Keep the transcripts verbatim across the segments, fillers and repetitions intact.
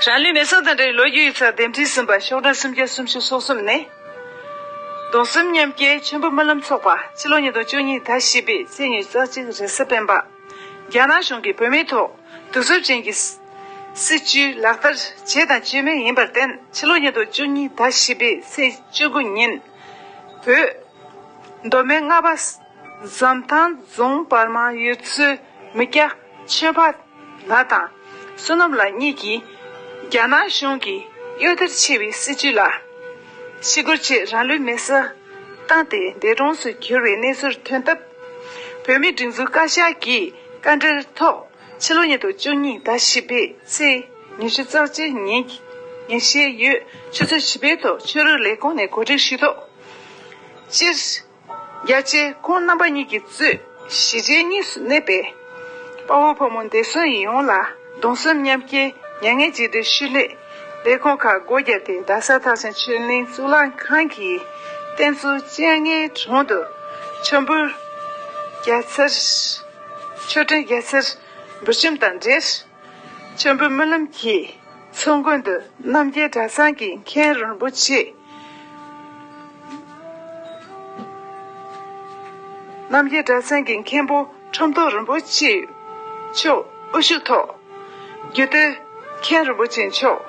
རང་ལུས་མེ་སྲེག་དང་འབྲེལ་བའི་ལོ་རྒྱུས་ཡིག་ཚགས་འདེམས་སྒྲིག་ཟིན་པ་ཤོག་གྲངས་སུམ་བརྒྱ་སུམ་ཅུ་སོ་གསུམ་ནས། གདུང་སེམས་མཉམ་སྐྱེད་མཆོད་འབུལ་སྨོན་ལམ་ཚོགས་པ་ཕྱི་ལོ་ཉིས་སྟོང་བཅུ་གཉིས་ཟླ་བཞི་པའི་ཚེས་ཉི་ཤུ་རྩ་གཅིག་རེས་གཟའ་སྤེན་པ། རྒྱ་ནག་གཞུང་གིས་བོད་མིའི་ཐོག་གདུག་རྩུབ་ཅན་གྱི་སྲིད་བྱུས་ལག་བསྟར་བྱས་དང་བྱེད་མུས་ཡིན་པར་བརྟེན། ཕྱི་ལོ་ཉིས་སྟོང་བཅུ་གཉིས་ཟླ་བཞི་པའི་ཚེས་བཅུ་དགུ་ཉིན། བོད་མདོ་སྨད་རྔ་པ་འཛམ་ཐང་རྫོང་བར་མ་ཡུལ་ཚོའི་མི་སྐྱ་ཆོས་འཕགས་ལགས་དང་བསོད་ནམས་ལགས་གཉིས་ཀྱིས་རྒྱ་ནག་གཞུང་གིས་གཡོ་ལྟར་ཆེ་བའི་སྲིད་བྱུས་ལ་ཞི་རྒོལ་ཆེད་རང་ལུས་མེ་སྲེག་བཏང་སྟེ་འདས་གྲོངས་སུ་གྱུར་བའི་གནས་ཚུལ་ཐོན་སྟབས། བོད་མིའི་སྒྲིག་འཛུགས་བཀའ་ཤག་གིས་བཀའ་འཁྲོལ་ཐོག་ཕྱི་ལོ་ཉིས་སྟོང་བཅུ་གཉིས་ཟླ་བཞི་པའི་ཚེས་ཉི་ཤུ་རྩ་གཅིག་ཉིན་ཉིན་ཤས་ཡོལ་ཆུ་ཚོད་བཞི་པའི་ཐོག་ཆོས་རིག་ལས་ཁུངས་ནས་གོ་སྒྲིག་ཞུས་ཐོག་སྤྱིར། རྒྱལ་གཅེས་ཁོང་རྣམ་པ་གཉིས་ཀྱིས་གཙོས་གཞིས་བྱེས་གཉིས་སུ་གནས་པའི་དཔའ་བོ་ཕོ་མོ་འདས་གསོན་ཡོངས་ལ་གདུང་སེམས་མཉམ་སྐྱེད་མྱ་ངན་རྗེས་དྲན་ཞུ་སླད་ལས་ཁུངས་ཁག་སྒོ་བརྒྱབ་སྟེ། རྡ་ས་ཐར་ཕྱིན་ཆོས་གླིང་གཙུག་ལག་ཁང་གི་རྟེན་གཙོ་སྤྱན་སྔའི་དྲུང་དུ་མཆོད་འབུལ་རྒྱལ་ཚར། མཆོད་སྤྲིན་རྒྱལ་ཚར་འབུལ་ཞིང་དང་འབྲེལ། མཆོད་འབུལ་སྨོན་ལམ་གྱི་ཚོགས་མགོན་དུ་རྣམ་རྒྱལ་གྲྭ་ཚང་གི་མཁན་རིན་པོ་ཆེ། རྣམ་རྒྱལ་གྲྭ་ཚང་གི་མཁན་པོ་ཁྲོམ་ཐོག་རིན་པོ་ཆེ་མཆོག་དབུ་བཞུགས་ཐོག་རྒྱུད་སྟོད་མཁན་རིན་པོ་ཆེ་མཆོག་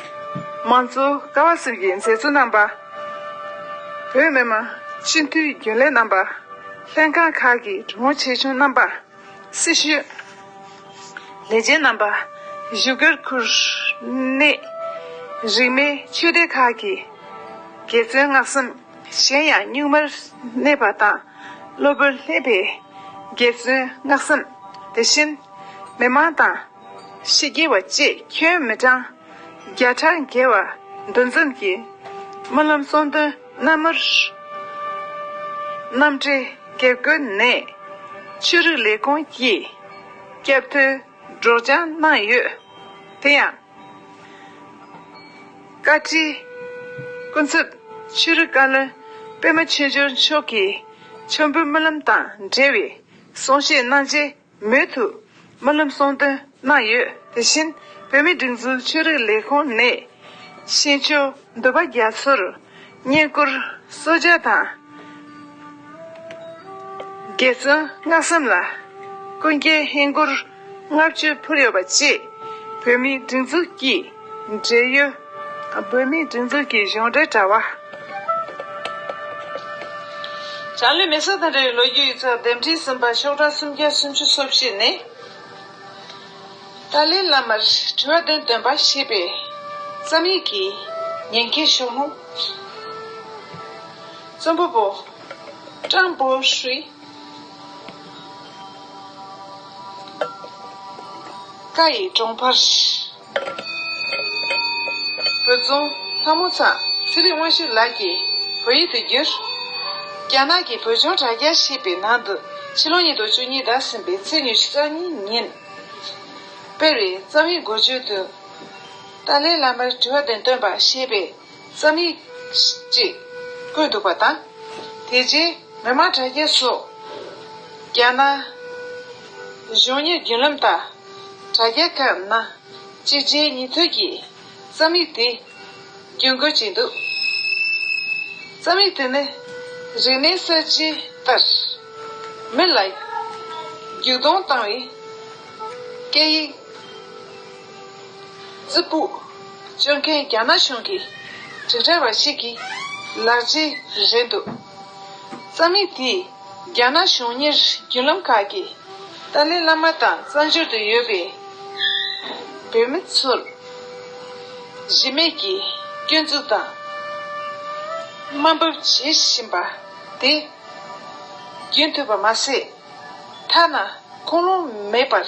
མང་གཙོ་ཀ་བ་གསུམ་གྱི་མཛད་གཙོ་རྣམ་པ། བོད་མི་མང་སྤྱི་འཐུས་རྒྱུན་ལས་རྣམ་པ། ལྷན་ཁང་ཁག་གི་གྲོང་ཆེ་ཆུང་རྣམ་པ། སྲི་ཞུ་ལས་བྱེད་རྣམ་པ། བཞུགས་སྒར་ཁུལ་གནས་རིས་མེད་ཆོས་སྡེ་ཁག་གི་དགེ་བཙུན་སྔགས་སེམས། གཞན་ཡང་གཉུག་མར་གནས་པ་དང་སློབ་དཔོན་སླེབས་པའི་དགེ་བཙུན་སྔགས་སེམས། དེ་བཞིན་མི་མང་དང་ཕྱི་རྒྱལ་བ་བཅས་ཁྱོན་མི་གྲངས་བརྒྱ་ཕྲག་བརྒལ་བ་འདུ་འཛོམས་ཀྱིས་སྨོན་ལམ་གསུང་འདོན་རྣམ་མུར་རྣམ་འགྲེལ་དགེ་བསྐུལ་ནས་ཆོས་རིག་ལས་ཁུངས་ཀྱིས་སྐྱབས་ཐོའི་སྒྲོག་སྦྱང་གནང་ཡོད། དེ་ཡང་། བཀའ་ཁྲི་སྐུ་ཚབ་ཆོས་རིག་བཀའ་བློན་པད་མ་ཆོས་འབྱོར་མཆོག་གིས་མཆོད་འབུལ་སྨོན་ལམ་དང་འབྲེལ་བའི་གསུང་བཤད་གནང་རྗེས། མུ་མཐུད་སྨོན་ལམ་གསུང་འདོན་གནང་ཡོད། དེ་བཞིན་བོད་མིའི་སྒྲིག་འཛུགས་ཆོས་རིག་ལས་ཁུངས་ནས་ཤེས་མཆོག་འདུས་པ་རྒྱ་མཚོར་བསྙེན་བཀུར་གསོལ་ཇ་དང་། དགེ་བཙུན་སྔགས་སེམས་ལ་ཀུན་མཁྱེན་ཧིན་སྒོར་ལྔ་བཅུ་ཕུལ་ཡོད་པ་བཅས་བོད་མིའི་སྒྲིག་འཛུགས་ཀྱི་འབྲེལ་ཡོད། བོད་མིའི་སྒྲིག་འཛུགས་ཀྱི་གཞུང་འབྲེལ་དྲ་བ། རང་ལུས་མེ་སྲེག་དང་འབྲེལ་བའི་ལོ་རྒྱུས་ཡིག་ཚགས་འདེམས་སྒྲིག་ཟིན་པ་ཤོག་གྲངས་སུམ་བརྒྱ་སུམ་ཅུ་སོ་བཞི་ནས། ཏཱ་ལའི་བླ་མར་དྲི་བ་དོན་སྟོན་པ་ཞེས་པའི་རྩོམ་ཡིག་གི་ཉན་མཁན་ཞུ་ལྷུང་། རྩོམ་པ་པོ་ཀྲང་པོ་ཧྲུའི། ཀ་ཡི་གྲོང་པར། བོད་རྫོང་ལྷ་མོ་ཚང་ཚེ་རིང་དབང་ཕྱུག་ལགས་ཀྱིས་བོད་ཡིག་ཏུ་བསྒྱུར། རྒྱ་ནག་གི་བོད་ལྗོངས་དྲ་རྒྱ་ཞེས་པའི་ནང་དུ་ཕྱི་ལོ་ཉིས་སྟོང་བཅུ་གཉིས་ཟླ་གསུམ་པའི་ཚེས་ཉི་ཤུ་རྩ་གཉིས་ཉིན་སྤེལ་བའི་རྩོམ་ཡིག་འགོ་བརྗོད་དུ། ཏཱ་ལའི་བླ་མར་དྲི་བ་དོན་སྟོན་པ་ཞེས་པའི་རྩོམ་ཡིག་ཅིག་བཀོད་འདུག་པ་དང་། དེ་རྗེས་མི་དམངས་དྲ་རྒྱ་སོགས་རྒྱ་ནག་གཞུང་གཉེར་བརྒྱུད་ལམ་དང་དྲ་རྒྱ་ཁག་ནང་གཅིག་རྗེས་གཉིས་མཐུད་ཀྱིས་རྩོམ་ཡིག་དེ་བརྒྱུད་འགོད་བྱས་འདུག་རྩོམ་ཡིག་དེ་ནི་རིག་གནས་གསར་བརྗེ་ལྟར་མི་ལ་རྒྱུག་རྡུང་བཏང་བའི་སྐད་ཡིག་རྩིག་པ་སྤྱོད་མཁན་རྒྱ་ནག་གཞུང་གི་དྲིལ་བསྒྲགས་པ་ཞིག་གི་ལག་རྗེས་རེད་འདུག་རྩོམ་ཡིག་དེས་རྒྱ་ནག་གཞུང་གཉེར་བརྒྱུད་ལམ་ཁག་གིས་ཏཱ་ལའི་བླ་མ་དང་བཙན་བྱོལ་དུ་ཡོད་པའི་བོད་མི་ཚོར་གཞི་མེད་ཀྱི་སྐྱོན་འཛུགས་དང་དམའ་འབེབས་བྱེད་བཞིན་པ་དེ་རྒྱུན་མཐུད་པ་མ་ཟད། ཐ་ན་ཁུངས་ལུང་མེད་པར་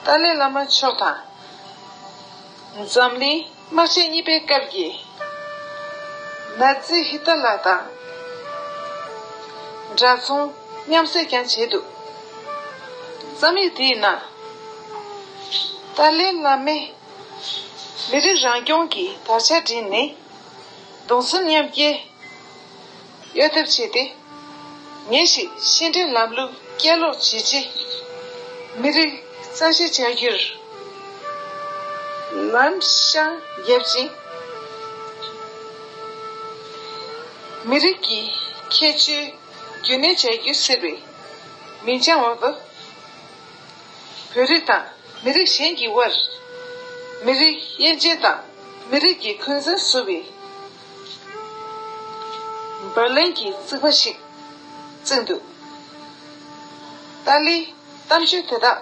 ཏཱ་ལའི་བླ་མ་མཆོག་དང་། འཛམ་གླིང་དམག་ཆེན་གཉིས་པའི་སྐབས་ཀྱི་ནཱ་ཛི་ཧི་ཏ་ལ་དང་འདྲ་མཚུངས་མཉམ་བསྲེས་ཀྱང་བྱས་འདུག་རྩོམ་ཡིག་དེའི་ནང་ཏཱ་ལའི་བླ་མས་མི་རིགས་རང་སྐྱོང་གི་དར་ཆ་བསྒྲེངས་ནས་གདུང་སེམས་མཉམ་སྐྱེད། གཡོ་ཐབས་བྱས་ཏེ། ཉིན་ཞིག་ཕྱི་འབྲེལ་ལམ་ལུགས་སྐྱེལ་སློག་བྱས་རྗེས། མི་རིགས་གཙང་བཤེར་བྱ་རྒྱུར་ ལམ་ཤང་བརྒྱབ་ཅིང་། མི་རིགས་ཀྱི་ཁྱད་ཆོས་རྒྱུན་གནས་བྱ་རྒྱུ་ཟེར་བའི་མིང་རྐྱང་འོག་ཏུ། བོད་རིགས་དང་མི་རིགས་གཞན་གྱི་དབར་མི་རིགས་དབྱེ་འབྱེད་དང་མི་རིགས་ཀྱི་འཁོན་འཛིན་བཟོ་བའི་འབར་ལན་གྱི་རྩིག་པ་ཞིག་བརྩིགས་འདུག་ཏཱ་ལའི་གཏམ་བརྗོད་དེ་དག་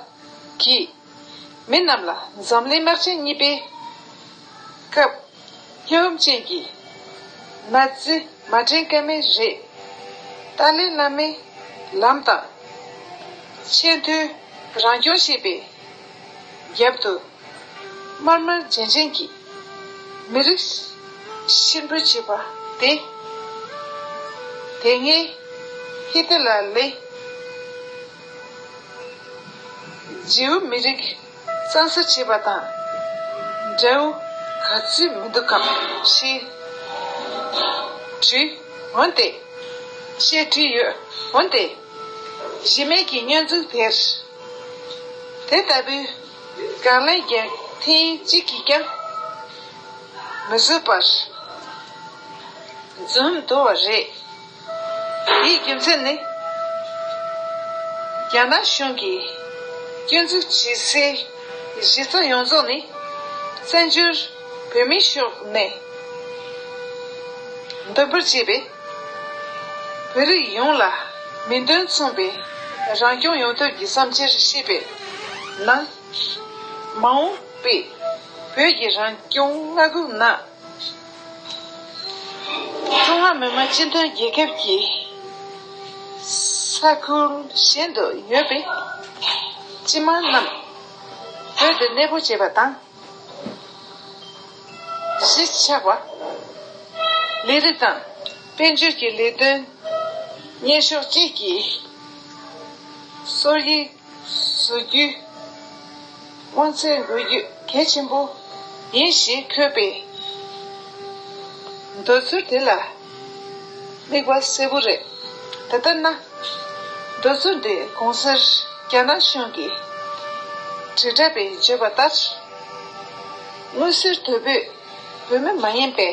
གིས་མི་རྣམས་ལ་འཛམ་གླིང་དམག་ཆེན་གཉིས་པའི་སྐབས་སྙིང་རུས་ཅན་གྱི་ན་ཛི་མ་དྲན་ཀ་མེད་རེད། ཏཱ་ལའི་བླ་མའི་ལམ་དང་ཆེས་མཐོའི་རང་སྐྱོང་ཞེས་པའི་རྒྱབ་ཏུ་དམར་དམར་རྗེན་རྗེན་གྱི་མི་རིགས་གཤིན་པོ་བྱེད་པ་དེ། དེ་སྔའི་ཧི་ཏི་ལ་ལས་ཇིའུ་མི་རིགས་གཙང་སེལ་བྱེད་པ་དང་འདྲ་བོ་ག་ཚོད་མི་འདུག་གམ་ཞེས་དྲིས། འོན་ཏེ། ཞེས་དྲིས་ཡོད། འོན་ཏེ། གཞི་མེད་ཀྱི་བསྙོན་འཛུགས་དེར། དེ་ལྟ་བུའི་དགག་ལན་རྒྱག་ཐེངས་གཅིག་གིས་ཀྱང་མི་བཟོད་པར་འཛོམས་འདུག་པ་རེད། དེའི་རྒྱུ་མཚན་ནི། རྒྱ་ནག་གཞུང་གིས་སྐྱོན་འཛུགས་བྱེད་སའི་གཞི་རྩ་ཡོངས་རྫོགས་ནི། བཙན་བྱོལ་བོད་མིའི་ཕྱོགས་ནས་འདོན་སྤེལ་བྱས་པའི་བོད་རིགས་ཡོངས་ལ་མིང་དོན་མཚུངས་པའི་རང་སྐྱོང་ཡོང་ཐབས་ཀྱི་བསམ་འཆར་བཤད་པའི་ནང་། མ་འོངས་པའི་བོད་ཀྱི་རང་སྐྱོང་མངའ་ཁུལ་ནང་། ཀྲུང་ཧྭ་མི་དམངས་སྤྱི་མཐུན་རྒྱལ་ཁབ་ཀྱི་ས་ཁུལ་གཞན་དུ་ཡོད་པའི་སྤྱི་དམངས་རྣམས་བོད་དུ་གནས་སྤོ་བྱེད་པ་དང་། གཞིས་ཆགས་པ། ལས་རིགས་དང་དཔལ་འབྱོར་གྱི་ལས་དོན་གཉེར་ཕྱོགས་བཅས་ཀྱི་སོར་ཡིག་བཟོ་རྒྱུའི་དབང་ཚད་དགོས་རྒྱུ་གལ་ཆེན་པོ་ཡིན་ཞེས་འཁོད་པའི་མདོ་ཚུལ་དེ་ལ་དམིགས་པ་གསལ་པོ་རེད། ད་ལྟ་ན། མདོ་ཚུལ་འདི་གོང་གསལ་རྒྱ་ནག་གཞུང་གི་དྲིལ་བསྒྲགས་པས་བརྗོད་པ་ལྟར། མངོན་གསལ་དོད་པོས་བོད་མི་མ་ཡིན་པའི་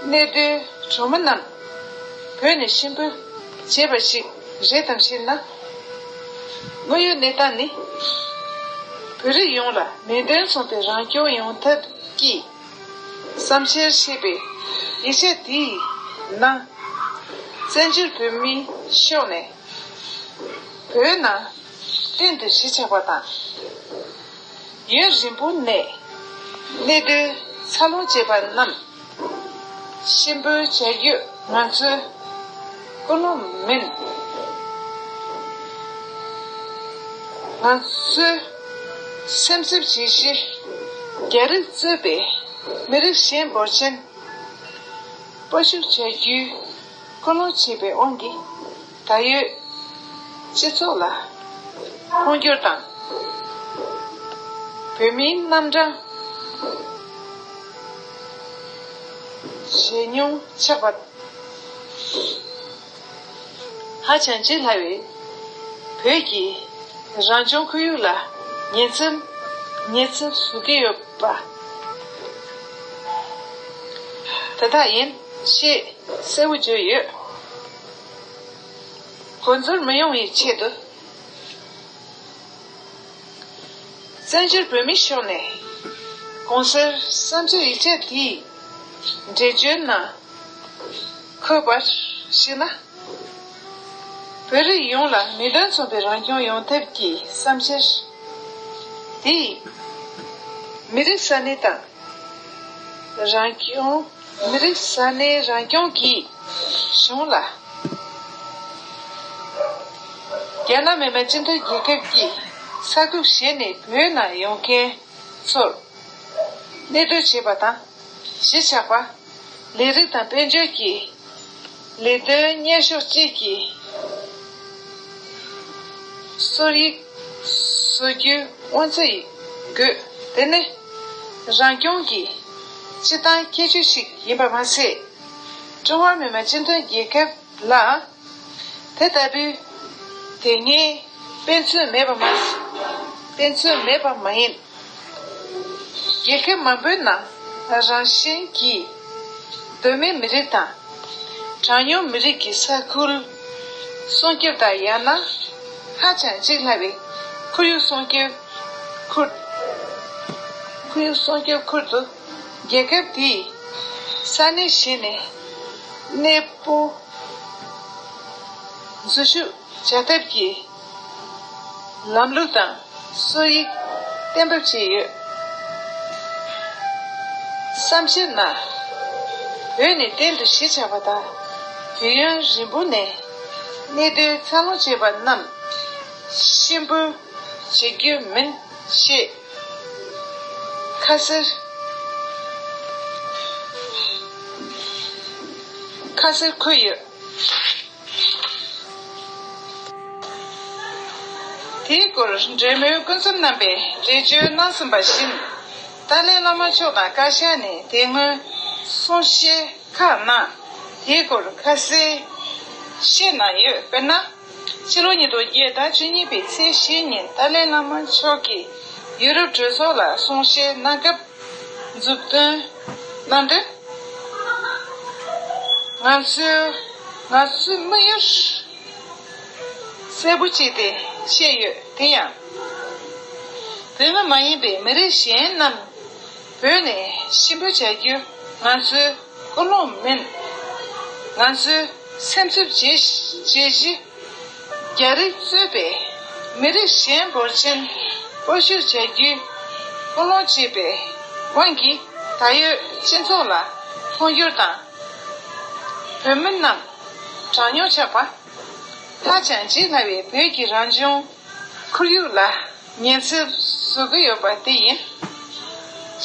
གནས་སྡོད་གྲོང་མི་རྣམས་བོད་ནས་གཤིན་པོ་བྱས་པ་ཞིག་རེད་དམ་ཞེ་ན། དངོས་ཡོད་གནས་སྟངས་ནི། བོད་རིགས་ཡོངས་ལ་མིང་དོན་མཚུངས་པའི་རང་སྐྱོང་ཡོང་ཐབས་ཀྱི་བསམ་འཆར་ཞེས་པའི་ཡིག་ཆ་དེའི་ནང་། བཙན་བྱོལ་བོད་མིའི་ཕྱོགས་ནས་བོད་ནང་གཏན་དུ་གཞིས་ཆགས་པ་དང་། ཡུན་རིང་པོ་ནས་གནས་སྡོད་འཚར་ལོངས་བྱས་པ་རྣམས་གཤིན་པོའི་བྱ་རྒྱུ་ང་ཚོའི་ཀུན་སློང་མིན། ང་ཚོའི་སེམས་སེམས་བྱེད་གཞི་རྒྱ་རིགས་གཙོས་པའི་མི་རིགས་གཞན་འབོར་ཆེན་དཔའ་ཞུམ་བྱ་རྒྱུའི་ཀུན་སློང་བྱེད་པའི་དབང་གིས་ད་ཡོད་སྤྱི་ཚོགས་ལ་འཕོ་འགྱུར་དང་བོད་མིའི་རྣམ་གྲངས་ཇེ་ཉུང་ཆགས་པ། ཧ་ཅང་ལྗིད་ལྷག་པའི་བོད་ཀྱི་རང་སྐྱོང་ཁོར་ཡུག་ལ་ཉེན་ཚབས་ཉེན་ཚབས་བཟོ་གི་ཡོད་པ་དེ་དག་ཡིན་ཞེས་གསལ་པོ་བརྗོད་ཡོད། དགོངས་ཚོར་མི་ཡོང་བའི་ཆེད་དུ། བཙན་བྱོལ་བོད་མིའི་ཕྱོགས་ནས་གོང་གསལ་བསམ་འཆར་ཡིག་ཆ་དེའི་འགྲེལ་བརྗོད་ནང་འཁོད་པར་གཞིགས་ན། བོད་རིགས་ཡོངས་ལ་མིང་དོན་མཚུངས་པའི་རང་སྐྱོང་ཡོང་ཐབས་ཀྱི་བསམ་འཆར་དེས་མི་རིགས་ས་གནས་དང་། རང་སྐྱོང་། མི་རིགས་ས་གནས་རང་སྐྱོང་གི་གཞུང་ལ། རྒྱ་ནག་མི་དམངས་སྤྱི་མཐུན་རྒྱལ་ཁབ་ཀྱི་ས་ཁུལ་གཞན་ནས་བོད་ནང་ཡོང་མཁན་ཚོར་གནས་སྡོད་བྱེད་པ་དང་གཞིས་ཆགས་པ། ལས་རིགས་དང་དཔལ་འབྱོར་གྱི་ལས་དོན་གཉེར་ཕྱོགས་བཅས་ཀྱི་སོར་ཡིག་བཟོ་རྒྱུའི་དབང་ཚད་དགོས། དེ་ནི་རང་སྐྱོང་གི་སྤྱི་བཏང་ཁྱད་ཆོས་ཤིག་ཡིན་པ་མ་ཟད། ཀྲུང་ཧྭ་མི་དམངས་སྤྱི་མཐུན་རྒྱལ་ཁབ་ལ་དེ་ལྟ་བུའི་དེ་སྔའི་དཔེ་མཚོན་མེད་པ་མ་ཟད། དཔེ་མཚོན་མེད་པ་མ་ཡིན། རྒྱལ་ཁབ་མང་པོའི་ནང་རང་བཞིན་གྱིས་གདོད་མའི་མི་རིགས་དང་། གྲངས་ཉུང་མི་རིགས་ཀྱི་ས་ཁུལ་སྲུང་སྐྱོབ་དང་། ཡང་ན་ཧ་ཅང་འཇིག་སླ་བའི་ཁོར་ཡུག་སྲུང་སྐྱོབ་ཁུལ། ཁོར་ཡུག་སྲུང་སྐྱོབ་ཁུལ་དུ་རྒྱལ་ཁབ་དེའི་ས་གནས་གཞན་ནས་གནས་སྤོ་འཛུལ་ཞུགས་བྱ་ཐབས་ཀྱི་ལམ་ལུགས་དང་སྲོལ་ཡིག་གཏན་འབེབས་བྱས་ཡོད། བསམ་འཆར་ནང་། བོད་ནི་གཏན་དུ་གཞིས་ཆགས་པ་དང་། བོད་ཡུན་རིང་པོ་ནས་གནས་སྡོད་འཚར་ལོངས་བྱས་པ་རྣམས་གཤིན་པོའི་བྱེད་རྒྱུ་མིན་ཞེས་ཁ་གསལ་ཁ་གསལ་འཁོད་ཡོད། དེའི་སྐོར་འབྲེལ་མོལ་སྐུ་མཚམས་རྣམ་པའི་འགྲེལ་བརྗོད་གནང་ཟིན་པ་བཞིན། ཏཱ་ལའི་བླ་མ་མཆོག་དང་བཀའ་ཤག་ནས་དེ་སྔོན་གསུང་བཤད་ཁག་གནང་། དེའི་སྐོར་ཁ་གསལ་བཤད་གནང་ཡོད། དཔེར་ན། ཕྱི་ལོ་ཉིས་སྟོང་བརྒྱད་ཟླ་བཅུ་གཉིས་པའི་ཚེས་བཞི་ཉིན་ཏཱ་ལའི་བླ་མ་མཆོག་གིས་ཡུ་རོབ་གྲོས་ཚོགས་ལ་གསུང་བཤད་གནང་སྐབས་མཛུབ་སྟོན་གནང་དོན། ང་ཚོའི་ང་ཚོའི་དམིགས་ཡུལ་གསལ་པོ་བྱས་ཏེ་བཤད་ཡོད། དེ་ཡང་། བོད་མི་མ་ཡིན་པའི་མི་རིགས་གཞན་རྣམས་བོད་ནས་གཤིན་པོ་བྱ་རྒྱུ་ང་ཚོའི་ཀུན་སློང་མིན། ང་ཚོས་སེམས་འཚབ་བྱེད་བྱེད་གཞི། རྒྱ་རིགས་གཙོས་པའི་མི་རིགས་གཞན་འབོར་ཆེན་སྤོ་བཤུད་བྱ་རྒྱུའི་ཀུན་སློང་བྱེད་པའི་དབང་གིས། ད་ཡོད་སྤྱི་ཚོགས་ལ་མཐོང་འགྱུར་དང་། བོད་མི་རྣམས་གྲངས་ཉུང་ཆགས་པ། ཧ་ཅང་འཇིག་སླ་བའི་བོད་ཀྱི་རང་བྱུང་ཁོར་ཡུག་ལ་ཉེན་ཚབས་བཟོ་གི་ཡོད་པ་དེ་ཡིན།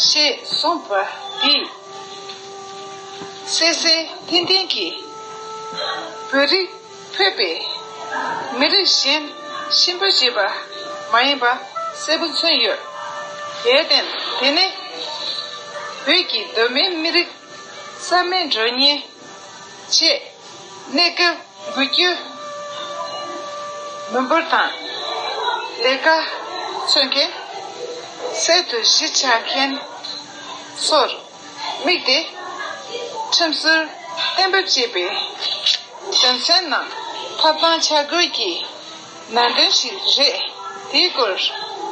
ཞེས་གསུངས་པ་འདིས། གསལ་གསལ་ཐིང་ཐིང་གིས་བོད་རིགས་ཕུད་པའི་མི་རིགས་གཞན་གཤིན་པོ་བྱེད་པ་མ་ཡིན་པ་གསལ་པོ་མཚོན་ཡོད། དེར་བརྟེན། དེ་ནི་བོད་ཀྱི་གདོད་མའི་མི་རིགས་རྩ་མེད་འགྲོ་ཉེན་ཆེད། གནས་སྐབས་འགུལ་སྐྱོད་མི་འབོར་དང་། ལས་ཀ་འཚོལ་མཁན། གསར་དུ་གཞིས་ཆགས་མཁན་ཚོར་དམིགས་ཏེ། ཁྲིམས་སྲོལ་གཏན་འབེབས་བྱས་པའི་དོན་ཚན་ནང་ཐོབ་ཐང་ཆ་བགོས་ཀྱི་ནང་དོན་ཞིག་རེད། དེའི་སྐོར་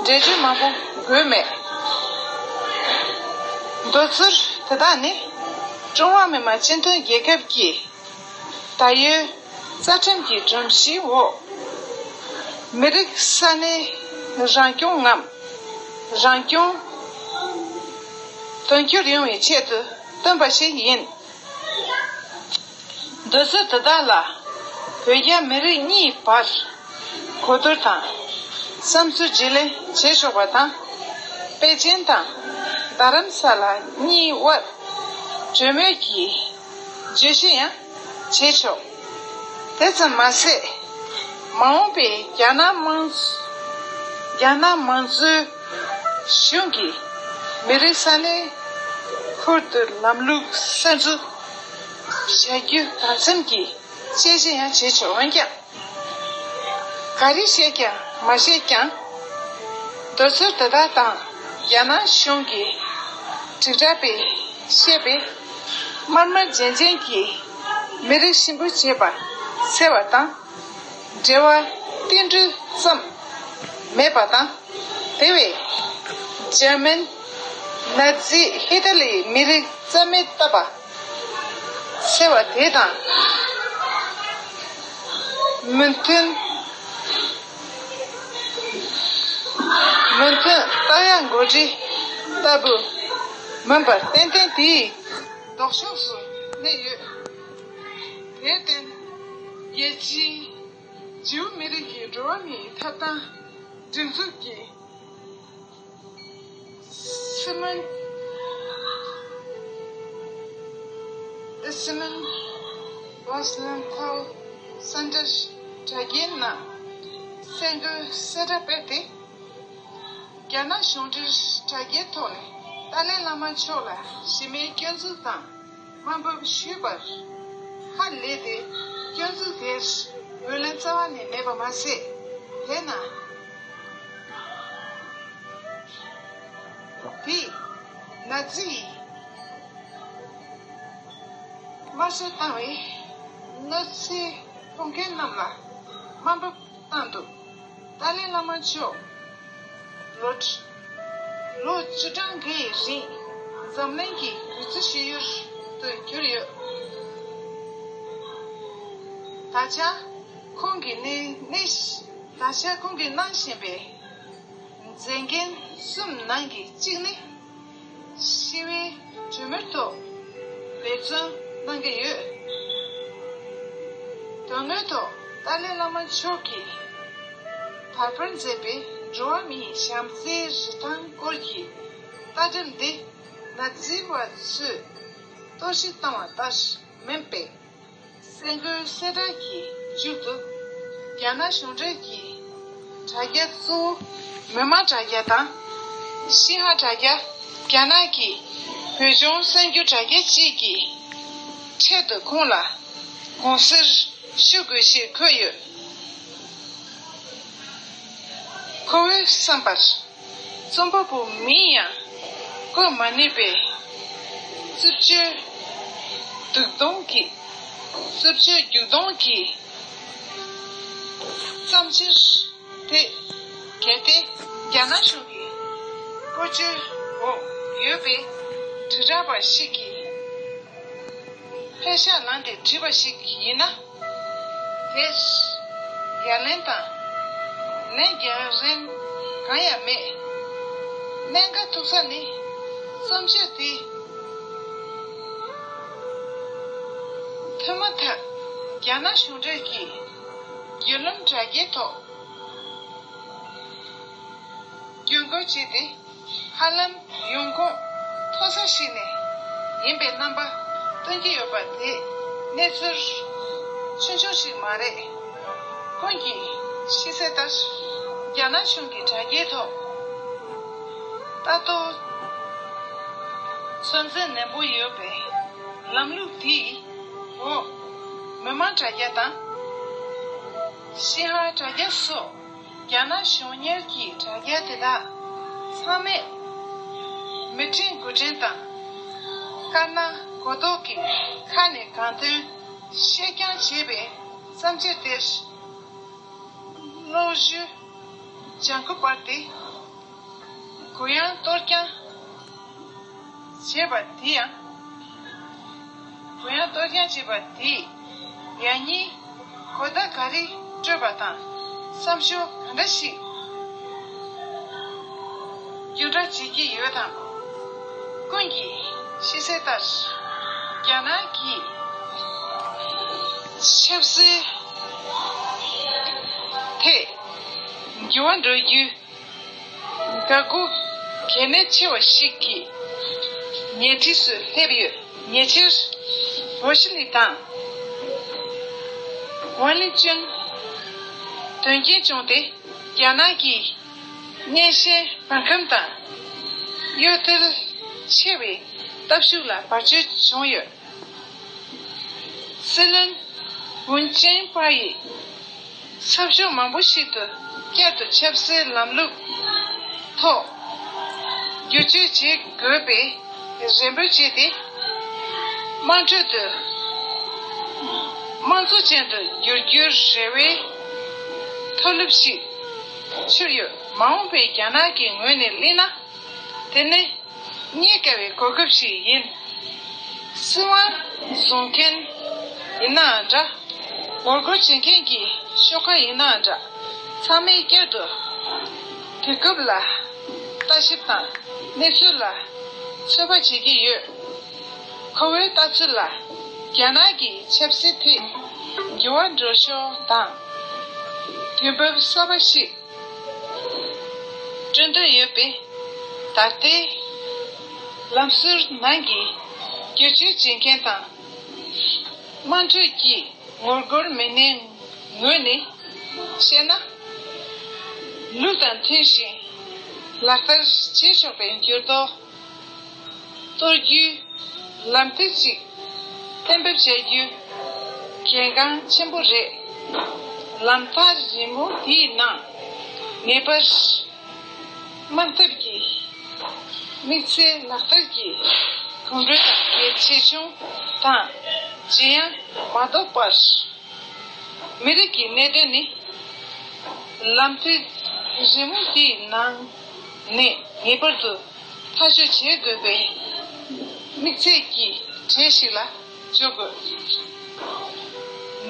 འགྲེལ་བརྗོད་མང་པོ་དགོས་མེད། མདོ་ཚུལ་དེ་དག་ནི་ཀྲུང་ཧྭ་མི་དམངས་སྤྱི་མཐུན་རྒྱལ་ཁབ་ཀྱི་ད་ཡོད་རྩ་ཁྲིམས་ཀྱི་སྒྲོམ་གཞིའི་འོག་མི་རིགས་ས་གནས་རང་སྐྱོང་ངམ་རང་སྐྱོང་དོན་འཁྱོལ་ཡོང་བའི་ཆེད་དུ་བཏོན་པ་ཞིག་ཡིན། མདོ་ཚུལ་དེ་དག་ལ་བོད་རྒྱ་མི་རིགས་གཉིས་བར་གོ་བསྡུར་དང་བསམ་ཚུལ་བརྗེ་ལེན་བྱེད་ཆོག་པ་དང་། པེ་ཅིན་དང་རྡ་རམ་ས་ལ་གཉིས་དབར་གྲོས་མོལ་གྱི་བརྗོད་གཞི་ཡང་བྱེད་ཆོག་དེ་ཙམ་མ་ཟད། མ་འོངས་པའི་རྒྱ་ནག་དམངས་རྒྱ་ནག་དམངས་གཙོའི་གཞུང་གིས་མི་རིགས་ས་གནས་ཁུལ་དུ་ལམ་ལུགས་གསར་འཛུགས་བྱ་རྒྱུ་དང་འཚམ་གྱི་དཔྱད་ཞིབ་ཡང་བྱེད་ཆོག་འོན་ཀྱང་། ག་རེ་བཤད་ཀྱང་མ་བཤད་ཀྱང་། མདོ་ཚུལ་དེ་དག་དང་རྒྱ་ནག་གཞུང་གི་དྲིལ་བསྒྲགས་པས་བཤད་པའི་དམར་དམར་རྗེན་རྗེན་གྱི་མི་རིགས་གཤིན་པོ་བྱེད་པ་སེལ་བ་དང་། འབྲེལ་བ་བསྟུན་གྲོས་ཙམ་མེད་པ་དང་། དེ་བས་འཇར་མན་ནཱ་ཛི་ཧི་ཏ་ལིའི་མི་རིགས་རྩ་མེད་བཏབ་པ་སེལ་བ་དེ་དང་། མོས་མཐུན། མོས་མཐུན་ཏཱ་ཡ་འགོ་ཁྲིད་ལྟ་བུ་མིན་པར་ཏན་ཏན་དེའི་ལྡོག་ཕྱོགས་སུ་གནས་ཡོད། དེར་བརྟེན། རྒྱལ་སྤྱིའི་ཇིའུ་མི་རིགས་ཀྱི་འགྲོ་བ་མིའི་ཐོབ་ཐང་སྒྲིག་འཛུགས་ཀྱི་སི་མོན། སི་མོན་ཝོས་ལན་ཐལ་སན་ཏར་དྲ་རྒྱའི་ནང་གསར་འགོད་གསལ་བསྒྲགས་སྤེལ་ཏེ། རྒྱ་ནག་གཞུང་འབྲེལ་དྲ་རྒྱའི་ཐོག་ནས་ཏཱ་ལའི་བླ་མ་མཆོག་ལ་གཞི་མེད་སྐྱོན་འཛུགས་དང་དམའ་འབེབས་ཞུས་པར་ཧ་ལས་ཏེ། སྐྱོན་འཛུགས་དེར་ངོས་ལེན་རྩ་བ་ནས་མེད་པ་མ་ཟད། དེས་ན། དེས་ན་ཛི་ཡི་དམར་གསོད་བཏང་བའི་གནོད་འཚེ་ཕོག་མཁན་རྣམས་ལ་དམའ་འབེབས་བཏང་འདུག་ཏཱ་ལའི་བླ་མ་མཆོག་ལོ་ལོ་བཅུ་གྲངས་འགའི་རིང་འཛམ་གླིང་གི་གུས་བརྩི་ཞུ་ཡུལ་དུ་གྱུར་ཡོད། ད་ཆ་ཁོང་གིས་གནས་གནས་ད་ཆ་ཁོང་གིས་གནང་བཞིན་པའི་མཛད་འགན་གསུམ་ནང་གི་གཅིག་ནི། ཞི་བའི་གྲོས་མོལ་ཐོག་འབད་བརྩོན་གནང་གི་ཡོད། དོན་དངོས་ཐོག་ཏཱ་ལའི་བླ་མ་མཆོག་གིས་དར་སྤེལ་མཛད་པའི་འགྲོ་བ་མིའི་བྱམས་བརྩེའི་རིན་ཐང་སྐོར་གྱི་ལྟ་གྲུབ་འདི་ན་ཛི་པ་ཚོས་གཏོར་བཤིག་བཏང་བ་ལྟར་མིན་པས། གསར་འགོད་གསལ་བསྒྲགས་ཀྱི་མཇུག་ཏུ། རྒྱ་ནག་གཞུང་འབྲེལ་གྱི་དྲ་རྒྱ་གཙོ་བོ་མི་དམངས་དྲ་རྒྱ་དང་། ཤིན་ཧྭ་དྲ་རྒྱ། རྒྱ་ནག་གི་བོད་ལྗོངས་གསར་འགྱུར་དྲ་རྒྱ་བཅས་ཀྱི་ཁྲོད་དུ་ཁོང་ལ་དགོངས་སེལ་ཞུ་དགོས་ཞེས་འཁོད་ཡོད། ཁོ་བོའི་བསམ་པར། རྩོམ་པ་པོ་མིང་ཡང་བཀོད་མ་ནུས་པའི་རྩུབ་སྤྱོད་རྒྱུག་གདོང་གི་རྩུབ་སྤྱོད་རྒྱུག་གདོང་གི་བརྩམས་ཆོས་དེ། གལ་ཏེ་རྒྱ་ནག་གཞུང་གི་བཀོལ་སྤྱོད་འོག་ཡོད་པའི་དྲིལ་བསྒྲགས་པ་ཞིག་གིས་ལྷད་ཤག་ལངས་ཏེ་བྲིས་པ་ཞིག་ཡིན་ན། དེར་ཡ་ལན་དང་ལན་རྒྱག་རན་གང་ཡང་མེད། གནད་འགག་ཐུག་ས་ནི་རྩོམ་ཆོས་དེ་ཐོན་མ་ཐག་རྒྱ་ནག་གཞུང་འབྲེལ་གྱི་བརྒྱུད་ལམ་དྲ་རྒྱའི་ཐོག་བརྒྱུད་འགོད་བྱས་ཏེ། ཧ་ལམ་ཡོང་ཁུངས་མཐོ་ས་ཞིག་ནས་ཡིན་པའི་རྣམ་པ་སྟོན་གྱི་ཡོད་པ་དེ་གནས་ཚུལ་ཆུང་ཆུང་ཞིག་མ་རེད། ཁོང་གིས་ཤེས་གསལ་ལྟར་རྒྱ་ནག་གཞུང་གི་དྲ་རྒྱའི་ཐོག་ལྟ་རྟོག་ཚོད་འཛིན་ནན་པོ་ཡོད་པའི་ལམ་ལུགས་དེའི་འོག་མི་དམངས་དྲ་རྒྱ་དང་། ཤིན་ཧྭ་དྲ་རྒྱ་སོགས་རྒྱ་ནག་གཞུང་གཉེར་གྱི་དྲ་རྒྱ་དེ་དག་ཚང་མས་མི་ཁྲིམས་དགུ་ཁྲིམས་དང་། དཀར་ནག་གོ་རྟོགས་ཀྱི་ཁ་ནས་གང་ཐོན་བཤད་རྐྱང་བྱས་པའི་བརྩམས་ཆོས་དེར་གློག་བཞུ་ལྗང་ཁུ་སྤར་ཏེ། གུ་ཡངས་གཏོར་རྐྱང་བྱས་པ་དེ་ཡང་། གུ་ཡངས་གཏོར་རྐྱང་བྱས་པ་དེས་ཡང་སྙིང་གོ་བརྡ་ག་རེ་སྤྲོད་པ་དང་བསམ་ཤོག་ག་འདྲ་ཞིག་བརྒྱུད་བསྒྲགས་བྱེད་ཀྱི་ཡོད་དམ། ཀུན་གྱིས་ཤེས་གསལ་ལྟར་རྒྱ་ནག་གི་ཆབ་སྲིད་ཐད་འགྱུར་བ་འགྲོ་རྒྱུའི་འགག་སྒོ་གལ་གནད་ཆེ་བ་ཞིག་གི་ཉེ་འཁྲིས་སུ་སླེབས་ཡོད། ཉེ་ཆར་ཝོ་ཤི་ལི་དང་ཝན་ལི་ཅུན་དོན་རྐྱེན་བྱུང་སྟེ། རྒྱ་ནག་གི་སྔོན་བྱོན་བར་ཁམས་དང་གཡོ་ཐལ་ཆེ་བའི་སྟབས་ཤུགས་ལ་བར་ཆད་བྱུང་ཡོད། སྲིད་བློན་ཝུན་ཅན་པ་ཡིས་ཚབ་ཤོག་མང་པོ་ཞིག་ཏུ་བསྐྱར་དུ་ཆབ་སྲིད་ལམ་ལུགས་ཐོག་བསྒྱུར་བཅོས་བྱེད་དགོས་པའི་རེ་འབོད་བྱས་ཏེ། དམངས་ཁྲོད་དུ་དམངས་གཙོ་ཅན་དུ་བསྒྱུར་རྒྱུའི་རེ་བའི་མཐོ་སློབ་ཞིག་འཕྱུར་ཡོད། མ་འོངས་པའི་རྒྱ་ནག་གི་ངོས་ནས་གླེང་ན། དེ་ནི་རྙེད་དཀའ་བའི་གོ་སྐབས་ཤིག་ཡིན། སྲིད་དབང་བཟུང་མཁན་ཡིན་ནའང་འདྲ། ངོ་རྒོལ་བྱེད་མཁན་གྱི་ཤོག་ཁག་ཡིན་ནའང་འདྲ། ཚང་མས་བསྐྱར་དུ་དུས་སྐབས་ལ་ལྟ་ཞིབ་དང་གནས་ཚུལ་ལ་ཚོད་དཔག་བྱེད་ཀྱི་ཡོད། ཁོ་བོའི་ལྟ་ཚུལ་ལ། རྒྱ་ནག་གི་ཆབ་སྲིད་ཐད་འགྱུར་བ་འགྲོ་ཕྱོགས་དང་། དུས་བབ་གསར་པ་ཞིག་སྐྲུན་འདོད་ཡོད་པས། ད་ལྟའི་ལམ་སྲོལ་ནང་གི་བསྒྱུར་བཅོས་བྱེད་མཁན་དང་། དམངས་ཁྲོད་ཀྱི་ངོ་རྒོལ་མི་སྣའི་ངོས་ནས་བཤད་ན། ལུགས་དང་མཐུན་ཞིང་ལག་བསྟར་བྱེད་ཆོག་པའི་འགྱུར་ལྡོག་གཏོར་རྒྱུའི་ལམ་སྟོན་ཅིག་གཏན་འབེབས་བྱ་རྒྱུ་གལ་འགངས་ཆེན་པོ་རེད། ལམ་ཐག་རིང་མོ་དེའི་ནང་ངེས་པར་དམག་འཐབ་ཀྱི་ དམིགས་བསལ་ལག་བསྟར་གྱི་གོམ་བགྲོད་དང་གལ་ཆེ་ཆུང་དང་ཇེ་ཡང་མ་ལྡོག་པར། མི་རིགས་ཀྱི་གནད་དོན་ནི་ལམ་ཐིག་རིང་མོ་འདིའི་ནང་ནས་ངེས་པར་དུ་ཐག་གཅོད་བྱེད་དགོས་པའི་དམིགས་ཚད་ཀྱི་གྲས་ཤིག་ལ་འཇོག་དགོས།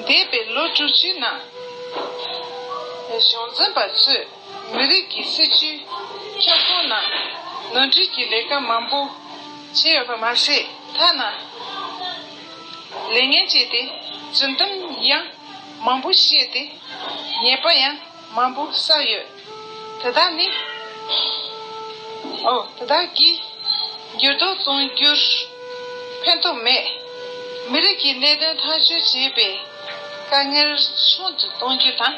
འདས་པའི་ལོ་དྲུག་ཅུའི་ནང་གཞུང་འཛིན་པ་ཚོས་མི་རིགས་ཀྱི་སྲིད་བྱུས་ཁྱབ་ཁོངས་ནང་ནོར་འཁྲུལ་གྱི་ལས་ཀ་མང་པོ་བྱས་ཡོད་པ་མ་ཟད། ཐ་ན་ལས་ངན་བྱས་ཏེ་རྫུན་གཏམ་ཡང་མང་པོ་བཤད་དེ་ཉེས་པ་ཡང་མང་པོ་བསགས་ཡོད། དེ་དག་ནི། ཨོ། དེ་དག་གིས་འགྱུར་ལྡོག་གཏོང་རྒྱུར་ཕན་ཐོགས་མེད། མི་རིགས་ཀྱི་གནད་དོན་ཐག་གཅོད་བྱེད་པའི་དཀའ་ངལ་ཆུང་དུ་གཏོང་རྒྱུ་དང་།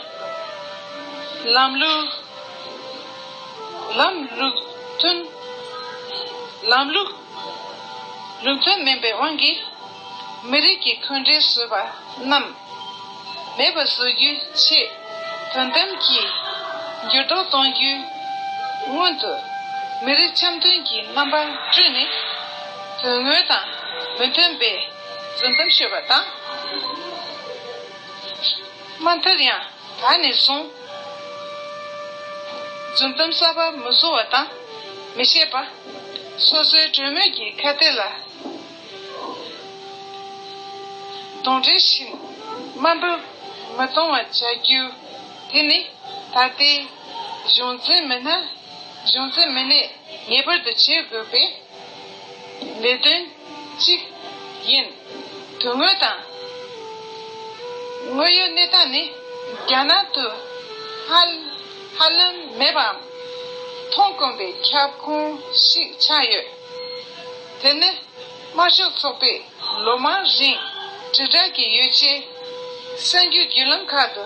ལམ་ལུགས། ལམ་ལུགས་མཐུན། ལམ་ལུགས་ལུགས་མཐུན་མིན་པའི་དབང་གིས་མི་རིགས་ཀྱི་འཁོན་འགྲས་བཟོས་པ་རྣམས་མེད་པར་བཟོ་རྒྱུའི་ཆེད་དོན་དམ་གྱི་འགྱུར་ལྡོག་གཏོང་རྒྱུའི་སྔོན་དུ་མི་རིགས་འཆམ་མཐུན་གྱི་རྣམ་པ་བསྐྲུན་ནས། དོན་དངོས་དང་མི་མཐུན་པའི་རྫུན་གཏམ་ཤོད་པ་དང་། མ་མཐར་ཡང་ད་ནས་བཟུང་རྫུན་གཏམ་གསར་པ་མི་བཟོ་བ་དང་མི་བཤད་པ། སོ་སོའི་གྲོས་མོལ་གྱི་ཁ་གཏད་ལ་གདོན་འདྲེ་བཞིན་དམའ་འབེབས་མི་གཏོང་བ་བྱ་རྒྱུ་དེ་ནི་ད་ལྟའི་གཞུང་འཛིན་མི་སྣ། གཞུང་འཛིན་མི་སྣས་ངེས་པར་དུ་བྱེད་དགོས་པའི་ལས་དོན་གཅིག་ཡིན། དོན་དངོས་དང་། དངོས་ཡོད་གནས་སྟངས་ནི་རྒྱ་ནག་ཏུ་ཧ་ཧ་ལམ་མེད་པའམ་མཐོང་དཀོན་པའི་ཁྱབ་ཁོངས་ཤིག་ཆགས་ཡོད། དེ་ནི་དམར་ཤོག་ཚོགས་པས་ལོ་མང་རིང་དྲིལ་བསྒྲགས་ཀྱི་ཡོ་བྱད་གསར་འགྱུར་བརྒྱུད་ལམ་ཁག་ཏུ་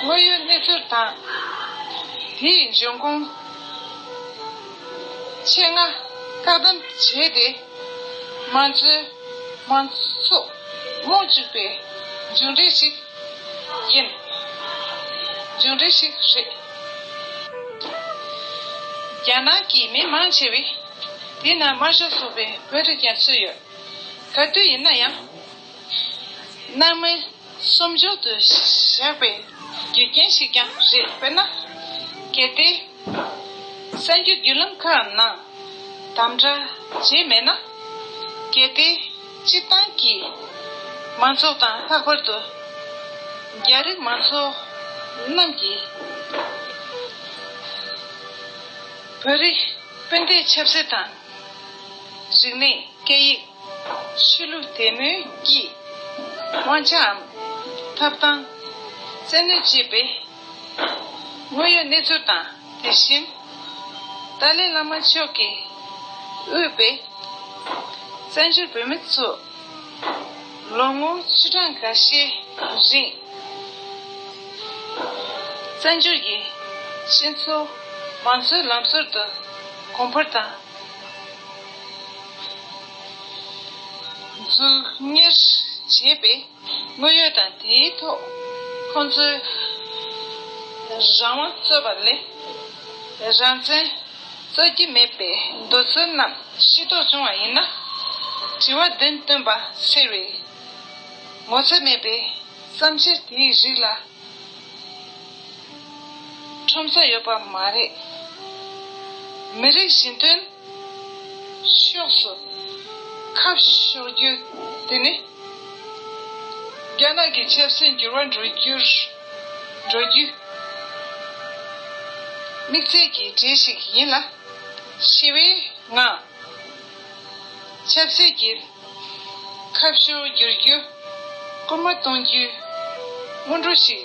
དངོས་ཡོད་གནས་ཚུལ་དང་། དེའི་འབྱུང་ཁུངས་ཆེད་མངགས་བཀག་སྡོམ་བྱས་ཏེ། མང་གཙོའི་མང་ཚོགས་རྨོངས་བཅུག་པའི་མཇུག་འབྲས་ཤིག་ཡིན། མཇུག་འབྲས་ཤིག་རེད། རྒྱ་ནག་གི་མི་མང་ཆེ་བས་དེའི་ནང་དམར་ཤོག་ཚོགས་པའི་བོད་རིགས་ཀྱང་ཚུད་ཡོད། ག་དུས་ཡིན་ན་ཡང་། སྣང་མེད་སོར་འཇོག་ཏུ་བཞག་པའི་རྒྱུ་རྐྱེན་ཞིག་ཀྱང་རེད། དཔེར་ན། གལ་ཏེ་གསར་འགྱུར་བརྒྱུད་ལམ་ཁག་ནང་དམ་དྲག་བྱས་མེད་ན། གལ་ཏེ་སྤྱིར་བཏང་གི་མང་ཚོགས་དང་། ལྷག་པར་དུ་རྒྱ་རིགས་མང་ཚོགས་རྣམས་ཀྱིས་བོད་རིགས་སྤུན་ཟླའི་ཆབ་སྲིད་དང་། རིག་གནས། སྐད་ཡིག། ཆོས་ལུགས། དད་མོས་ཀྱི་དབང་ཆའམ་ཐོབ་ཐང་བཙན་གནོན་བྱས་པའི་དངོས་ཡོད་གནས་ཚུལ་དང་། དེ་བཞིན་ཏཱ་ལའི་བླ་མ་མཆོག་གིས་དབུས་པའི་བཙན་བྱོལ་བོད་མི་ཚོ་ལོ་ངོ་བཅུ་གྲངས་འགའ་ཤས་རིང་བཙན་བྱོལ་གྱི་སྤྱི་ཚོགས་མང་གཙོའི་ལམ་ཟུར་དུ་གོང་འཕེལ་དང་འཛུགས་གཉེར་བྱས་པའི་དངོས་ཡོད་དང་། དེའི་ཐོག་ཁོང་ཚོས་རང་དབང་རྩོད་པ་ལས་རང་བཙན་རྩོད་ཀྱི་མེད་པའི་འདོད་ཚུལ་རྣམས་ཤེས་རྟོགས་བྱུང་བ་ཡིན་ན། དྲི་བ་བདུན་བཏོན་པ་ཟེར་བའི་ངོ་ཚ་མེད་པའི་བསམ་འཆར་དེའི་རིགས་ལ་ཁྲོམ་ས་ཡོད་པ་མ་རེད། མི་རིགས་གཞན་དོན་ཕྱོགས་སུ་ཁ་ཕྱོགས་རྒྱུ་དེ་ནི་རྒྱ་ནག་གི་ཆབ་སྲིད་འགྱུར་བ་འགྲོ་རྒྱུར་འགྲོ་རྒྱུའི་དམིགས་བསལ་གྱི་གྲས་ཤིག་ཡིན་ལ། ཞི་བའི་ངང་ཆབ་སྲིད་ཀྱི་ཁ་ཕྱོགས་བསྒྱུར་རྒྱུ་སྐུལ་མ་གཏོང་རྒྱུའི་སྔོན་འགྲོ་ཞིག་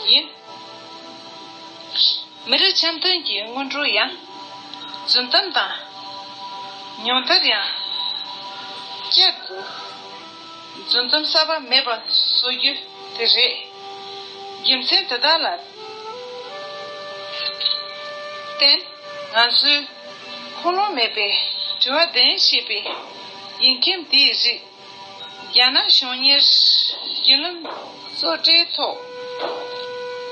ཡིན། མི་རིགས་འཆམ་མཐུན་གྱི་སྔོན་འགྲོ་ཡང་རྫུན་གཏམ་དང་། ཉུང་མཐར་ཡང་བསྐྱར་དུ་རྫུན་གཏམ་གསར་པ་མེད་པ་བཟོ་རྒྱུ་དེ་རེད། རྒྱུ་མཚན་དེ་དག་ལ་བརྟེན། ང་ཚོས་ཁུངས་ལུང་མེད་པའི་དྲི་བ་བདུན་བཤད་པའི་ཡིག་ཁྱིམ་དེའི་རིགས། རྒྱ་ནག་གཞུང་གཉེར་བརྒྱུད་ལམ་བཟོ་གྲྭའི་ཐོག་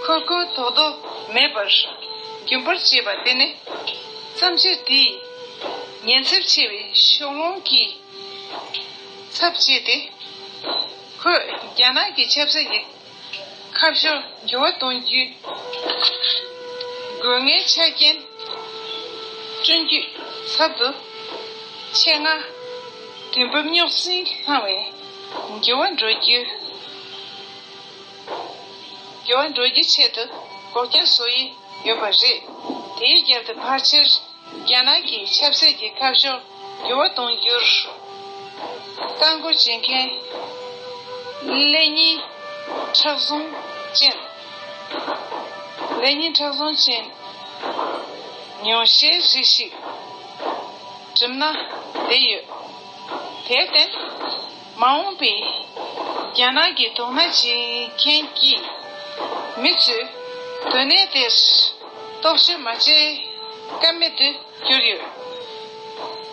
ཁུར་ཁུར་དོག་དོག་མེད་པར་རྒྱུན་པར་བྱས་པ་དེ་ནི་བསམ་འཆར་དེའི་ ཉེན་ཚབས་ཆེ་བའི་ཕྱོགས་ལྷུང་གི་ཚབ་བྱས་ཏེ། ཁོས་རྒྱ་ནག་གི་ཆབ་སྲིད་ཀྱི་ཁ་ཕྱོགས་འགྱུར་བ་གཏོང་རྒྱུའི་དགོས་ངེས་ཆ་རྐྱེན་བསྐྲུན་རྒྱུའི་ཚབ་ཏུ། ཆེད་མངགས་དུས་བབ་རྙོག་ཟིང་ལྷུང་བའི་འགྱུར་བ་འགྲོ་རྒྱུ། འགྱུར་བ་འགྲོ་རྒྱུའི་ཆེད་དུ་འགོག་རྐྱེན་བཟོ་ཡི་ཡོད་པ་རེད། དེའི་རྒྱབ་ཏུ་ཕལ་ཆེར་རྒྱ་ནག་གི་ཆབ་སྲིད་ཀྱི་ཁ་ཕྱོགས་འགྱུར་བ་གཏོང་རྒྱུར་བཀག་འགོག་བྱེད་མཁན་ལེ་ཉིན་མཁྲེགས་བཟུང་ཅན། ལེ་ཉིན་མཁྲེགས་བཟུང་ཅན་ཉུང་ཤས་རིགས་ཤིག་གྲུབ་ན་བསྡད་ཡོད། དེར་བརྟེན། མ་འོངས་པའི་རྒྱ་ནག་གི་དོ་སྣང་བྱེད་མཁན་གྱི་མི་ཚོས་དོན་གནད་དེར་རྟོག་དཔྱོད་མ་བྱེད་ཀ་མེད་དུ་གྱུར་ཡོད།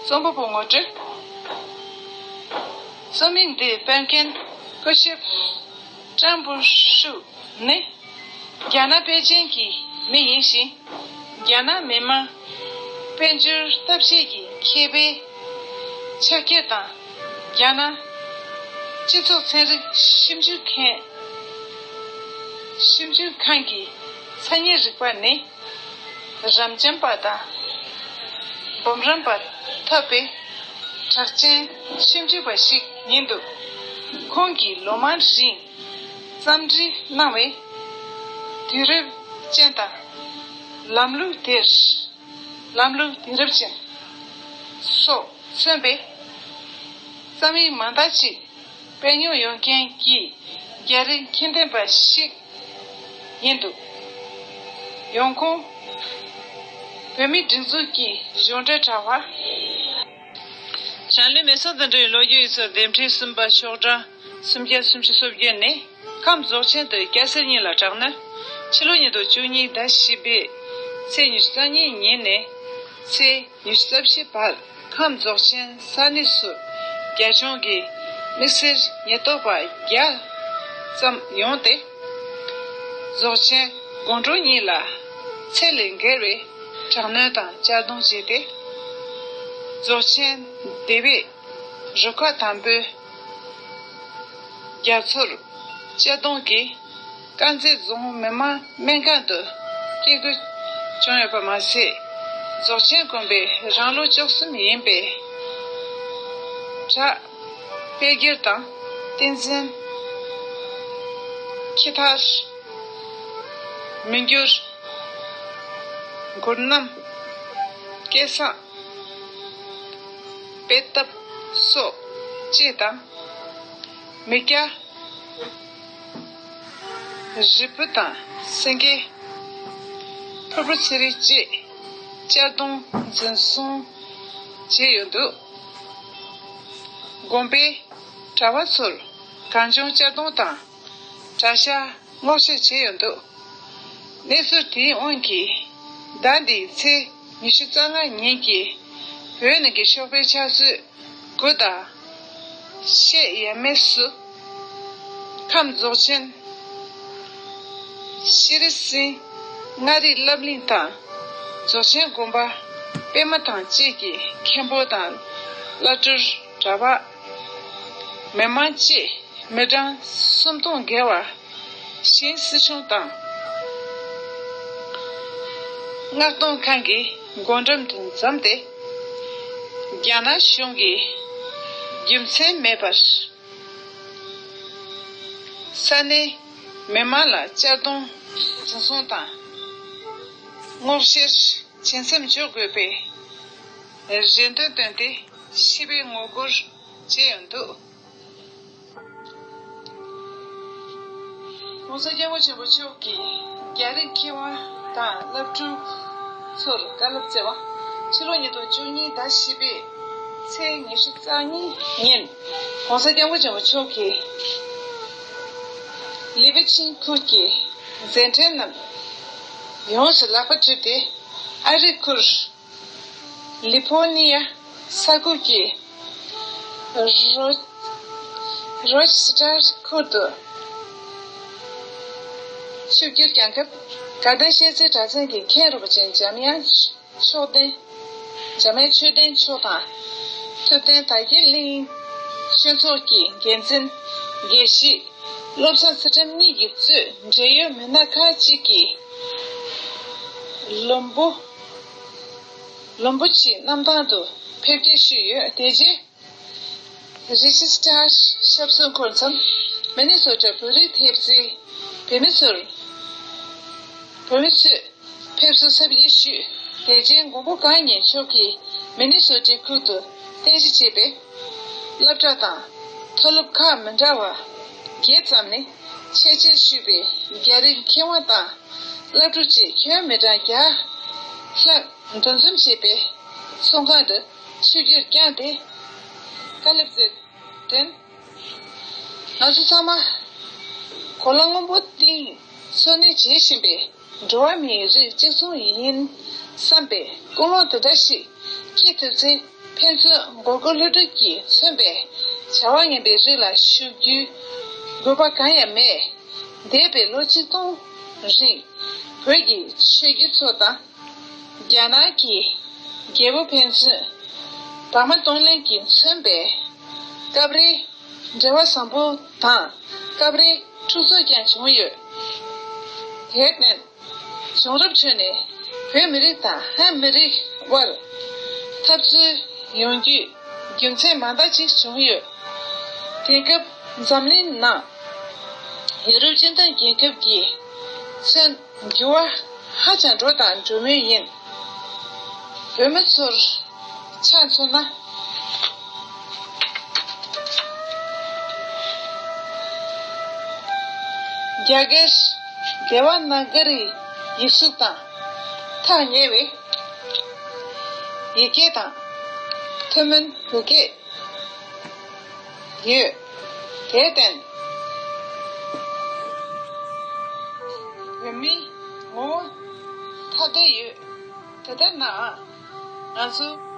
རྩོམ་པ་པོ་ངོ་སྤྲོད། རྩོམ་ཡིག་འདི་སྤེལ་མཁན་སྐུ་ཞབས་ཀྲང་པུ་ཧྲུའུ་ནི། རྒྱ་ནག་པེ་ཅིང་གི་མི་ཡིན་ཞིང་། རྒྱ་ནག་མི་དམངས་དཔལ་འབྱོར་ཐབས་ཤེས་ཀྱི་མཁས་པའི་ཕྱག་འཁྱེར་དང་། རྒྱ་ནག་སྤྱི་ཚོགས་ཚན་རིག་ཞིབ་འཇུག་མཁན། ཞིབ་འཇུག་ཁང་གི་མཚན་ཉིད་རིག་པ་ནི། རབ་འབྱམས་པ་དང་། འབུམ་རམས་པ་ཐོབ་པའི་གྲགས་ཅན་ཞིབ་འཇུག་པ་ཞིག་ཡིན་འདུག་ཁོང་གིས་ལོ་མང་རིང་འཚམས་འདྲི་གནང་བའི་དུས་རབས་ཅན་དང་། ལམ་ལུགས་དེར། ལམ་ལུགས་དེང་རབས་ཅན་སོགས་མཚོན་པའི་རྩོམ་ཡིག་མང་དག་ཅིག་སྤེལ་མྱོང་ཡོད་མཁན་གྱི་རྒྱ་རིགས་མཁྱེན་ལྡན་པ་ཞིག་ཡིན་འདུག་ཡོང་ཁུངས། བོད་མིའི་སྒྲིག་འཛུགས་ཀྱི་གཞུང་འབྲེལ་དྲ་བ། ཞང་ལུས་མེ་སོར་དང་འབྲེལ་བའི་ལོ་རྒྱུས་ཡིག་ཚགས་འདེམས་ཁྲི་གསུམ་པ་ཤོག་གྲངས་སུམ་བརྒྱ་སུམ་ཅུ་སོ་བརྒྱད་ནས། ཁམས་རྫོགས་ཆེན་དུ་སྐྱ་སེར་གཉིས་ལ་དྲག་གནོན། ཕྱི་ལོ་ཉིས་སྟོང་བཅུ་གཉིས་ཟླ་བཞི་པའི་ཚེས་ཉི་ཤུ་རྩ་གཉིས་ཉིན་ནས་ཚེས་ཉི་ཤུ་རྩ་བཞི་བར་ཁམས་རྫོགས་ཆེན་ས་གནས་སུ་རྒྱ་གཞུང་གིས་དམིགས་བསལ་ཉེན་རྟོག་པ་བརྒྱ་ཙམ་ཡོང་སྟེ། རྫོགས་ཆེན་དགོང་དྲོ་གཉིས་ལ་ཚད་ལས་བརྒལ་བའི་དྲག་གནོན་དང་གཅར་རྡུང་བྱས་ཏེ། རྫོགས་ཆེན་སྡེ་བའི་རུ་ཁག་དང་པོའི་རྒྱ་མཚོར་གཅར་རྡུང་གིས་དཀར་མཛེས་རྫོང་མི་དམངས་སྨན་ཁང་དུ་སྐྱེལ་དགོས་བྱུང་ཡོད་པ་མ་ཟད། རྫོགས་ཆེན་དགོན་པའི་རང་ལོ་བཅུ་གསུམ་ཡིན་པའི་གྲྭ་དཔལ་རྒྱལ་དང་། བསྟན་འཛིན་ཁྱི་ཐར། མི་འགྱུར། མགུར་རྣམ། སྐལ་བཟང་། དཔེ་བཏབ་སོགས་བཅས་དང་། མི་སྐྱ། རི་བུ་དང་སེང་གེ། ཕུར་བུ་ཚེ་རིང་བཅས་གཅར་རྡུང་འཛིན་བཟུང་བྱས་ཡོད་འདུག་དགོན་པའི་གྲྭ་བ་ཚོར་གང་བྱུང་གཅར་རྡུང་དང་། གྲྭ་ཤག་སྔོག་བཤེར་བྱས་ཡོད་འདུག་གནས་ཚུལ་དེའི་དབང་གིས། ཟླ་འདིའི་ཚེས་ཉི་ཤུ་རྩ་ལྔ་ཉིན་གྱི་བོད་ནང་གི་ཤོག་དཔེ་ཕྱག་ཚོད་དགུ་དང་ཕྱེད་ཡས་མས་སུ། ཁམས་རྫོགས་ཆེན་ཤྲཱི་སིང་མངའ་རིས་སློབ་གླིང་དང་། རྫོགས་ཆེན་དགོན་པ་པད་མ་ཐང་བཅས་ཀྱི་མཁན་པོ་དང་། བླ་སྤྲུལ། གྲྭ་པ། མི་དམངས་བཅས་མི་གྲངས་སུམ་སྟོང་བརྒལ་བ། གཞིས་སྲིད་གཞུང་དང་། མངགས་གཏོང་ཁང་གི་སྒོ་འགྲམ་དུ་འཛོམས་ཏེ། རྒྱ་ནག་གཞུང་གིས་རྒྱུ་མཚན་མེད་པར་ས་གནས་མི་མང་ལ་གཅར་རྡུང་འཛིན་བཟུང་དང་། སྔོག་བཤེར་བྱེད་མཚམས་འཇོག་དགོས་པའི་རེ་འདུན་བཏོན་ཏེ། ཞི་བའི་ངོ་རྒོལ་བྱས་ཡོད་འདུག༸གོང་ས་༸སྐྱབས་མགོན་ཆེན་པོ་མཆོག་གིས་རྒྱ་རིགས་མཁས་དབང་དང་སློབ་ཕྲུག་ཚོར་བཀའ་སློབ་སྩལ་བ། ཕྱི་ལོ་ཉིས་སྟོང་བཅུ་གཉིས་ཟླ་བཞི་པའི་ཚེས་ཉི་ཤུ་རྩ་གཉིས་ཉིན། ༸གོང་ས་༸སྐྱབས་མགོན་ཆེན་པོ་མཆོག་གིས་ལི་པེ་ཆིང་ཁུལ་གྱི་མཛད་འཕྲིན་རྣམས་ཡོངས་སུ་ལག་པ་བཀྲུས་ཏེ། ཨ་རིའི་ཁུལ་ལི་ཕོ་ནི་ཡ་ས་ཁུལ་གྱི་རོ་རོ་ཆེ་སི་ཊར་ཁུལ་དུ་ཆིབས་བསྒྱུར་བསྐྱངས་སྐབས། དགའ་ལྡན་ཤེས་ཚད་གྲགས་ཅན་གྱི་མཁན་རིན་པོ་ཆེ་འཇམ་དབྱངས་མཆོག་ལྡན། འཇམ་དབྱངས་ཆོས་ལྡན་མཆོག་དང་། ཐུབ་བསྟན་དར་རྒྱས་གླིང་ཆོས་ཚོགས་ཀྱི་འགན་འཛིན་དགེ་བཤེས་བློ་བཟང་ཚུལ་ཁྲིམས་གཉིས་ཀྱིས་གཙོས་འབྲེལ་ཡོད་མི་སྣ་ཁག་ཅིག་གིས་ལུམ་བུ་ལུམ་བུ་ཆིའི་གནམ་ཐང་དུ་ཕེབས་སྐྱེལ་ཞུས་ཡོད། དེ་རྗེས་རེ་ཇི་སི་ཊར་ཞབས་སོར་འཁོད་མཚམས་མི་ནི་སོ་ཊ་བོད་རིགས་ཐེབས་རྩའི་བོད་མི་ཚོར་བོད་མི་ཚོས་ཕེབས་བསུ་གཟབ་རྒྱས་ཞུས། དེ་རྗེས་མགོན་པོ་གང་ཉིད་མཆོག་གིས་མི་ནི་སོ་ཊའི་ཁུལ་དུ་རྟེན་གཞི་བྱས་པའི་སློབ་གྲྭ་དང་མཐོ་སློབ་ཁག་མི་འདྲ་བ་བརྒྱད་ཙམ་ནས་ཆེད་མཇལ་ཞུས་པའི་རྒྱ་རིགས་མཁས་དབང་དང་སློབ་ཕྲུག་བཅས་ཁྱོན་མི་གྲངས་བརྒྱ་ལྷག་འདུ་འཛོམས་བྱས་པའི་ཚོགས་ཁང་དུ་ཆིབས་བསྒྱུར་བསྐྱངས་ཏེ་བཀའ་སློབ་སྩལ་དོན། ང་ཚོ་ཚང་མ་གོ་ལ་སྔོན་པོ་སྟེང་འཚོ་གནས་བྱེད་བཞིན་པའི་འགྲོ་བ་མིའི་རིགས་གཅིག་མཚུངས་ཡིན་བསམ་པའི་ཀུན་སློང་དེ་འདྲ་ཞིག་སྐྱེ་ཐུབ་ཚེ། ཕན་ཚུན་མགོ་སྐོར་གློད་གྲོལ་གྱིས་མཚོན་པའི་བྱ་བ་ངན་པའི་རིགས་ལ་ཞུགས་རྒྱུའི་དགོས་པ་གང་ཡང་མེད། འདས་པའི་ལོ་ཆིག་སྟོང་རིང་བོད་ཀྱི་ཆོས་བརྒྱུད་ཚོ་དང་། རྒྱ་ནག་གི་རྒྱལ་པོ་ཕན་ཚུན་བར་མ་གཏོང་ལེན་གྱིས་མཚོན་པའི་སྐབས་རེ་འབྲེལ་བ་བཟང་པོ་དང་སྐབས་རེ་འཁྲུག་རྩོད་ཀྱང་བྱུང་ཡོད། དེར་བརྟེན་བྱུང་རབས་ཁྲོད་ནས་བོད་མི་རིགས་དང་ཧན་མི་རིགས་དབར་འཐབ་རྩོད་ཡོང་རྒྱུའི་རྒྱུ་མཚན་མང་དག་ཅིག་བྱུང་ཡོད། དེང་སྐབས་འཛམ་གླིང་ནང་ཡུ་རོབ་སྤྱི་མཐུན་རྒྱལ་ཁབ་ཀྱིས་མཚོན་འགྱུར་བ་ཧ་ཅང་འགྲོ་དང་འགྲོ་མུས་ཡིན། བོད་མི་ཚོར་ཆ་མཚོན་ན། རྒྱ་གར་དེ་བ་ན་ག་རིའི་ཡིག་གཟུགས་དང་ཐག་ཉེ་བའི་ཡི་གེ་དང་ཐུན་མིན་བོད་སྐད་ཡོད། དེར་བརྟེན་བོད་མིའི་ངོ་བོ་ཐ་དད་ཡོད། དེ་ལྟར་ན་ང་ཚོ་